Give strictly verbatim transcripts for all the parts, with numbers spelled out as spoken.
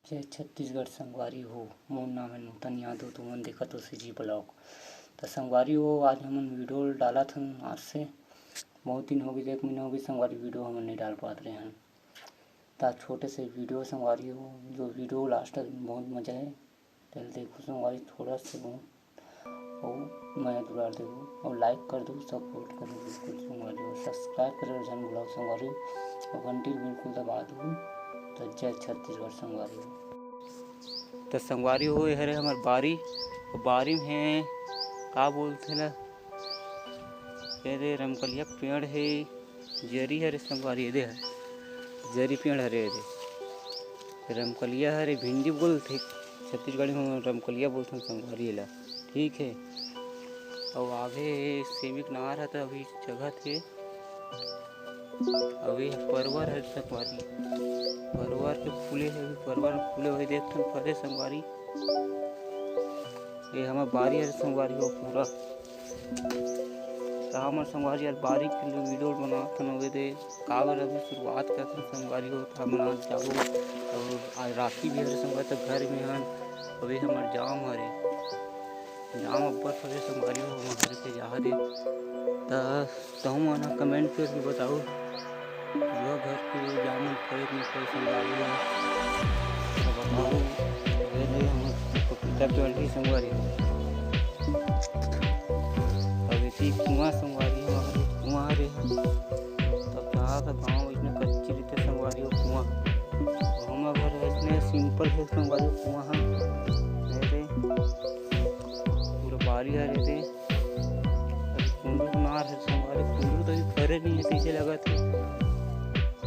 जय छत्तीसगढ़ संगवारी हो, मोर नाम है नूतन यादव, तुमन देखत हो सीजी ब्लॉग। त संगवारी हो, आज हमन वीडियो डालत हन आज से। बहुत दिन हो गए, एक महीना हो गए संगवारी, वीडियो हमन नहीं डाल पात रहे हन। त छोटे से वीडियो संगवारी हो, जो वीडियो लास्ट तक बहुत मजा है, चल देखो संगवारी, थोड़ा से बहुत अउ मया दुलार देहू अउ लाइक कर दू, सपोर्ट करो बिल्कुल संगवारी हो, सब्सक्राइब करे झन भुलाओ संगवारी हो, अउ घंटी ल बिल्कुल दबा दू। त जय छत्तीसगढ़ संगवारी हो। त संगवारी हो, ये हरे हमर बारी, अउ बारी में का बोलथे ला, ये दे रमकलिया पेड़ हे, जरी हरे संगवारी, ये दे हरे जरी पेड़ हरे, ये दे रमकलिया हरे, भिंडी बोलथे छत्तीसगढ़ी में, रमकलिया बोलथन संगवारी ला, ठीक है। अउ आगे सेमी के नार ह, त अभी जगत हे। अउ ये परवर हरे संगवारी, परवर के फूले हे, अभी परवर फूले हुए, देख ठन फरे संगवारी। ये हमर बारी हरे संगवारी हो पूरा। त हमर संगवारी यार बारी के लिए वीडियो बनात हन, ओदे काबर अभी शुरुआत करत हन संगवारी हो, त हमन आज जाबो। अउ आज राखी भी हरे संगवारी, त घर में हन। अभी हमर जाम हरे, जाम अब्बड़ हरे संगवारी हो, हमर घर के जाहर हे। त तहु मन ह कमेंट करके बताओ, जो घर के जाम मन फरे के नहीं फरे संगवारी हो। त बताओ, ये दे हमर पपीता के अंडी संगवारी हो। अब इसी कुआं संगवारी हो, कुआं हरे। तब कहा था गाँव इतने कच्ची रहते संगवारी हो कुआं। हमर घर इतने सिंपल है संगवारी हो कुआं ह। नहीं रे, पूरा बारी हरे दे। अरे कुंदरू के नार है संगवारी, कुंदरू तो अभी फरे नहीं है, पीछे लगा थे।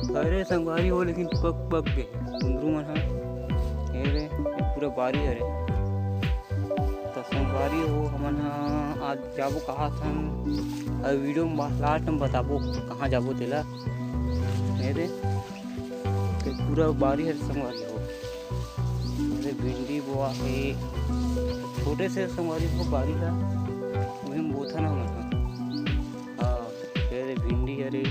फरे संगवारी हो, लेकिन पक, पक गए कुंदरू मन ह। ये रे, ये पूरा बारी हरे। त संगवारी हो, हमन ह आज जाबो कहात हन, अउ वीडियो में लास्ट में बताबो कहाँ जाबो तेला। ये रे, ये पूरा बारी हरे संगवारी हो। अरे भिंडी बोआ हे, छोटे से संगवारी हो बारी ला, उही में बोथन हमन ह। हाँ, ये रे भिंडी हरे।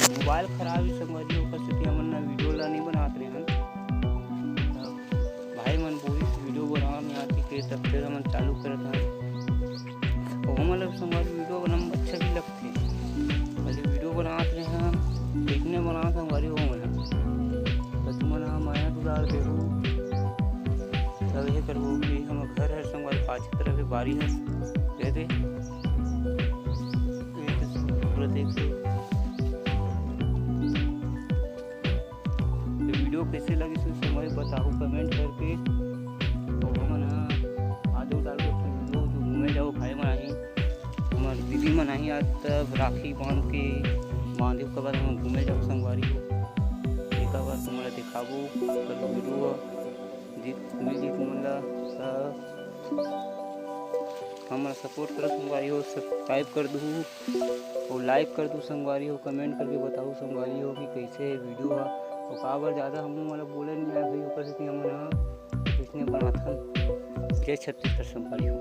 मोबाइल खराब हे संगवारी हो, ओकर सेती हमन ना वीडियो ला नहीं बनात रहे हन। त भाई मन बोलिस वीडियो बनाओ नहीं आती के, तब से हमन चालू करत हन। अउ हमन ला संगवारी वीडियो बनाए में अच्छा भी लगथे। पहले वीडियो बनात रहे हन, देखने बनात संगवारी हो हमन ला। त तुमन ह मया दुलार देहू, तब ये करबो कि हमर घर हर संगवारी पाछे तरफ हे, बारी हर दे दे। ये तो पूरा देख लो। तो वीडियो कैसे लगिस, संगवारी बताओ कमेंट करके। अउ हमन ह आजू डाल के वीडियो जो घूमे जाओ भाई मन आही, हमर दीदी मन आही आज तब राखी बांध के, बांधे के बाद हम घूमे जाओ संगवारी हो। एक बार तुमन ला दिखाबो कल वीडियो ह। जीत मिल जी तुमन ला, त हमन सपोर्ट करो संगवारी हो, सब्सक्राइब कर दू अउ लाइक कर दू संगवारी हो, कमेंट करके बताओ संगवारी हो कि कैसे हे वीडियो ह। अउ काबर ज़्यादा हम मन बोले नहीं आए भाई, ओकर सेती हमन ह इसने बनाथन। जय छत्तीसगढ़ संगवारी हो।